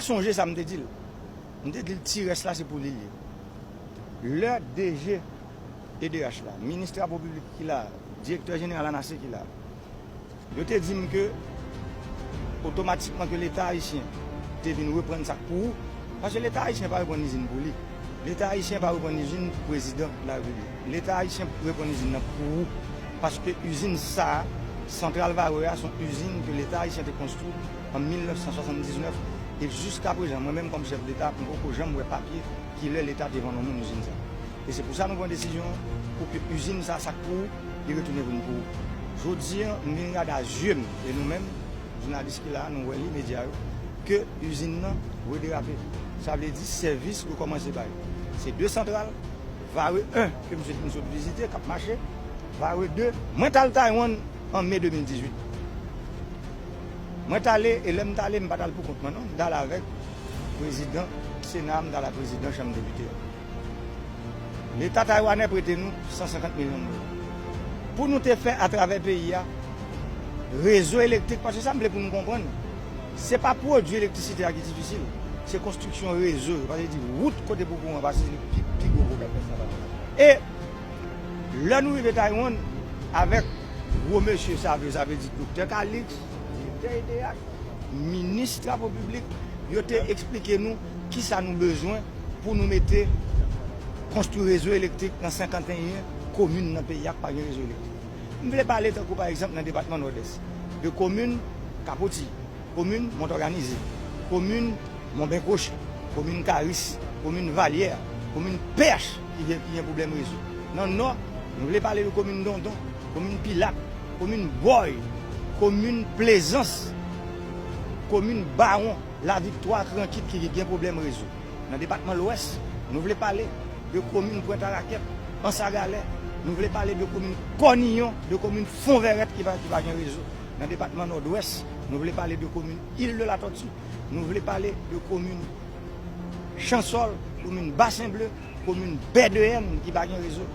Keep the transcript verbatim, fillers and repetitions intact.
Sonje sa m te di l. M te di l ti rès la se pou li l ye. Lè D G E D H la, minis trapo piblik ki la, direktè jeneral ANASE ki la, yo te di m ke otomatikman ke Leta ayisyen te vin reprann sa k pou ou, paske Leta ayisyen pa reprann izin pou li. Leta ayisyen pa reprann izin prezidan larepiblik. Leta ayisyen reprann izin nan pou ou, paske izin sa a, Santral Varreux a, se yon izin ke Leta ayisyen te konstwi an mil nèf san swasanndiznèf, e jiska prezan, mwen menm kòm chèf Leta, m poko janm wè papye ki lè Leta te vann yon moun izin sa. E se pou sa nou pran desizyon pou ke izin sa, sa k pou ou, li retounen vin pou ou. Jodi a, m vin gade a zye m, e nou menm, jounalis ki la a, nou wè li, medya yo, ke izin nan rederape. Sa vle di sèvis rekòmanse bay. Se de santral, Varreux en, ke m sot, m sot vizite, k ap mache, Varreux de, mwen t al Taiwan an me de mil dizuit. Mwen t ale, e lè m t ale, m pa t al pou kont mwen, non. M t ale avèk prezidan Sena, m t ale ak prezidan Chanm Depite a. Leta taywanè prete nou san senkant milyon dola. Pou nou te fè atravè peyi a, rezo elektrik, paske sa m vle pou nou konprann, se pa pwodui elektrisite a ki difisil, se konstriksyon rezo yo, paske di wout kote pou kouran pase, se pi, pi gwo pwoblèm. E lè nou rive Taiwan, avèk gwo mesye sa vle, sa vle di Doktè Calixte, direktè E D H, minis trapo piblik, yo te eksplike nou kisa nou bezwen pou nou mete konstwi rezo elektrik nan senkanteyen komin nan peyi a k pa gen rezo elektrik. M vle pale tankou pa egzanp nan depatman Nòdès, de komin Kapoti, komin Mont Òganize, komin Mont Benkoch, komin Karis, komin Valyè, komin Pèch ki gen, ki gen pwoblèm rezo. Nan Nò, nou vle pale de komin Dondon, komin Pilat, komin Bòy, komin Plezans, komin Bawon, Laviktwa, Krankit ki gen pwoblèm rezo. Nan depatman Lwès, nou vle pale de komin Pwent Arakèt, Anse à Galets, nou vle pale de komin Kòniyon, de komin Fonvèrèt ki pa, ki pa gen rezo. Nan depatman Nòdwès, nou vle pale de komin Il de la Tortue, nou vle pale de komin Chansòl, komin Basen Ble, komin Bè de Yèn ki pa gen rezo.